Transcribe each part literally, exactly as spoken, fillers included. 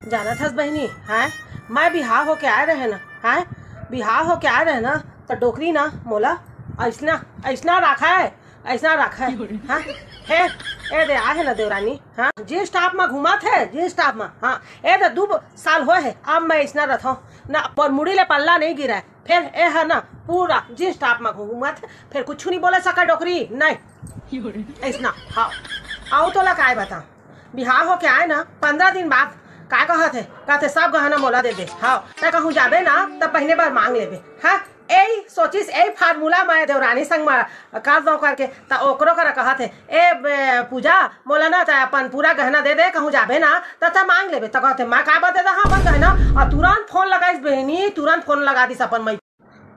जानत हस बहिनी, हैं, मैं बिहाव होके आए रहे ना, हैं, बिहाव होके आए रहे ना, त डोकरी ना मोला अइसना, अइसना राखय, अइसना राखय, हाँ। हे, ए दे, आहे ना देवरानी, हाँ, जींस टॉप म घूमत हे, जींस टॉप म, हाँ। ए दे, दू ब-, साल होए हे, अब मैं अइसना रथों ना, मोर मुड़ी ले पल्ला नहीं गिरय। फेर ए ह ना पूरा जींस टॉप म घूमत हे, फेर कुछु नहीं बोले सका डोकरी, नहीं। अइसना, हाँ। अउ तोला काय बता, बिहाव होके आए ना, पंद्रह दिन बाद का कहत हे, कहत हे, "सब गहना मोला दे दे।" हाँ, त कहूँ जाबे ना, त पहिने बर मांग लेबे। हाँ, एही सोचिस, एही फार्मूला मैं देवरानी संग म कर दो करके, त ओकरो करा कहत हे, "ए बे, पूजा, मोला ना त अपन पूरा गहना दे दे, कहूँ जाबे ना, त त मांग लेबे।" त कहत हे, "मैं का बर दे दहा अपन गहना?" अउ तुरंत फोन लगाइस बहिनी, तुरंत फोन लगा दिस अपन मई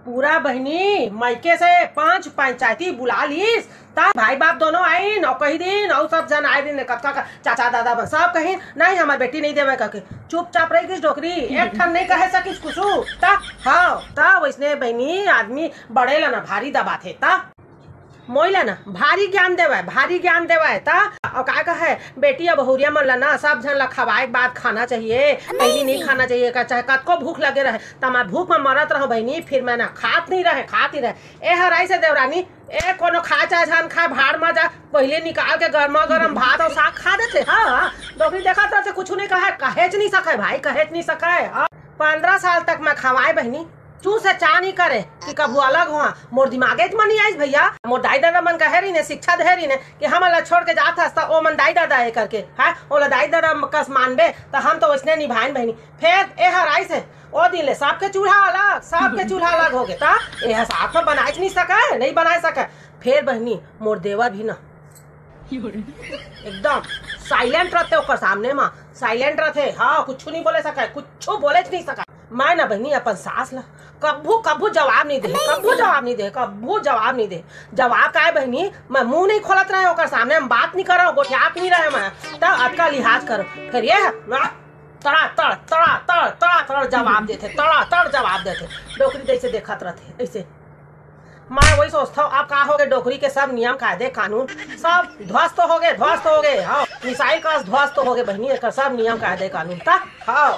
पूरा बहिनी मइके से पांच पंचायती बुला लीस, त भाई बाप दोनों आइन अउ कही दिन अउ सब झन आए दिन, कतका का चाचा दादा मन सब कहिन, "नहीं, हमर बेटी नहीं देवय," कहिके चुपचाप रहि गिस डोकरी, एक ठन नहीं कहे सकिस कुछु। त हाँ, त वइसने बहिनी आदमी बड़े ला ना भारी दबाथे। त मोइला ना भारी ज्ञान देवय, भारी ज्ञान देवय। त अउ का कहे, बेटी अउ बहुरिया मन ला ना सब झन ला खवाए के बाद खाना चाहिए, पहिली नहीं खाना चाहिए का, चाहे कतको भूख लगे रहे। त मैं भूख म मरत रहूं बहिनी, फिर मैं ना खात नहीं रहे, खात नहीं रहे। ए हराई से देवरानी, ए कोनो खाए चाहे झन खाए, भाड़ म जा, पहिले निकाल के गरमा गरम भात अउ साग खा देथे। हाँ, हाँ, डोकरी देखत रथे, कुछु नहीं कहे, कहेच नहीं सके भाई, कहेच नहीं सके। हाँ, पंद्रह साल तक मैं खवाए बहिनी, चू से चा नहीं करे कि कभू अलग हुआ। मोर दिमागे म नहीं आइस भैया। मोर दाई ददा मन कहे रहिने, शिक्षा दे रहिने कि हमन ला छोड़ के जात हस त ओ मन दाई ददा ए करके, हाँ, ओला दाई ददा कस मानबे, त हम तो वइसने निभाएन बहिनी। फेर ए हराई से ओ दिन ले सबके चूल्हा अलग, सबके चूल्हा अलग हो गे। त ए ह साग तो बनाए नहीं सके, नहीं बनाए सके। फेर बहिनी, मोर देवर भी ना एकदम साइलेंट रथे ओकर सामने म, साइलेंट रथे। हाँ, कुछु नहीं बोले सके, कुछु बोलेच नहीं सके। मैं ना बहिनी अपन सास ला कभू, कभू जवाब नहीं दे, कभू जवाब नहीं दे, कभू जवाब नहीं दे। जवाब काय बहिनी, मैं मुंह नहीं खोलत रहे ओकर सामने, हम बात नहीं करव, गोठियात नहीं रहे मैं। त अतका लिहाज कर। फेर ए ह ना तड़ा तड़, तड़ा तड़, तड़ा तड़ जवाब देथे, तड़ा तड़ जवाब देथे। डोकरी जइसे देखत रथे अइसे। मैं वही सोचथव, अब का हो गे, डोकरी के सब नियम कायदे कानून सब ध्वस्त हो गे, ध्वस्त हो गे। हाँ, मिसाइल कस ध्वस्त हो गे बहिनी, एकर सब नियम कायदे कानून। त हाँ,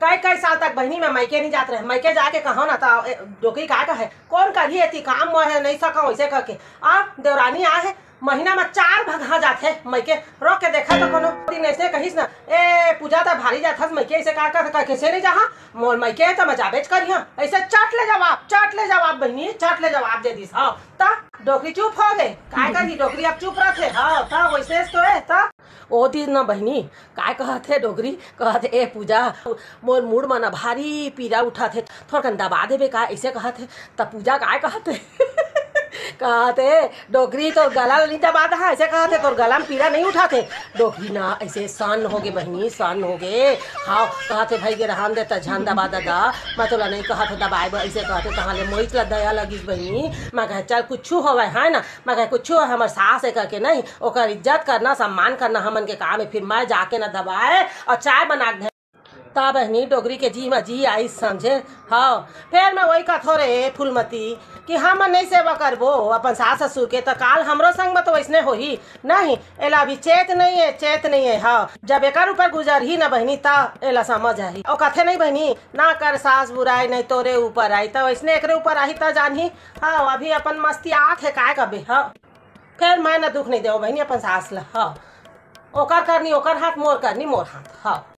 कई कई साल तक बहिनी मैं मइके नहीं जात रहे, मइके जाके कहव ना त ए, डोकरी का कहे, "कोन करही एती काम, मैं हे नहीं सकव," अइसे करके। अब देवरानी आए हे, महीना म चार भगहा जाथे मइके, रोक के देखा तो कोनो दिन अइसे कहिस ना, "ए पूजा, त भारी जाथस मइके, अइसे का कर, का कइसे नहीं जाहा, मोर मइके त मैं जाबेच करिहा।" अइसे चट ले जवाब, चट ले जवाब बहिनी, चट ले जवाब दे दिस। हाँ, त डोकरी चुप हो गे। काय करही, डोकरी अब चुप रथे। हाँ, त वइसे तो हे। त ओ दिन न बहिनी, काय कहत हे डोकरी, कहत हे, "ए पूजा, मोर मुड़ म न भारी पीरा उठत हे, थोड़कन दबा देबे का?" अइसे कहत हे। त पूजा काय कहत हे? कहत हे, "डोकरी, तोर गला ल नहीं दबा दहा," अइसे कहत हे, "तोर गला म पीरा नहीं उठत हे?" डोकरी ना अइसे सन्न हो गे बहिनी, सन्न हो गे। हाँ, कहत हे, "भई गे रहन दे, त झन दबा ददा, मैं तोला नहीं कहत हो दबाए बर," अइसे कहत हे। तहाँ ले मोइच ला दया लगिस बहिनी। मैं कहे, "चल, कुछु होवय, है ना?" मैं कहे, "कुछु होवय, हमर सास हे," करके नहीं, ओकर इज्जत करना, सम्मान करना हमन के काम हे। फिर मैं जाके ना दबाए अउ चाय बना के त बहिनी डोकरी के जी म जी आइस समझे। हाँ, फेर मैं वही कथो रे फूलमती कि हमन नहीं सेवा करबो अपन सास ससुर के, त काल हमरो संग म तो वइसने होही। नहीं, एला अभी चेत नहीं हे, चेत नहीं हे। हाँ, जब एकर ऊपर गुजरही ना बहिनी, त एला समझ आही। अउ कथे नहीं बहिनी, "ना कर सास बुराई, नहीं तोरे ऊपर आई," त वइसने एकरे ऊपर आही त जानही। हाँ, अभी अपन मस्ती आत हे, काय कबे। हाँ, फेर मैं ना दुख नहीं देव बहिनी अपन सास ला। हाँ, ओकर करनी ओकर हाथ, मोर करनी मोर हाथ। हाँ।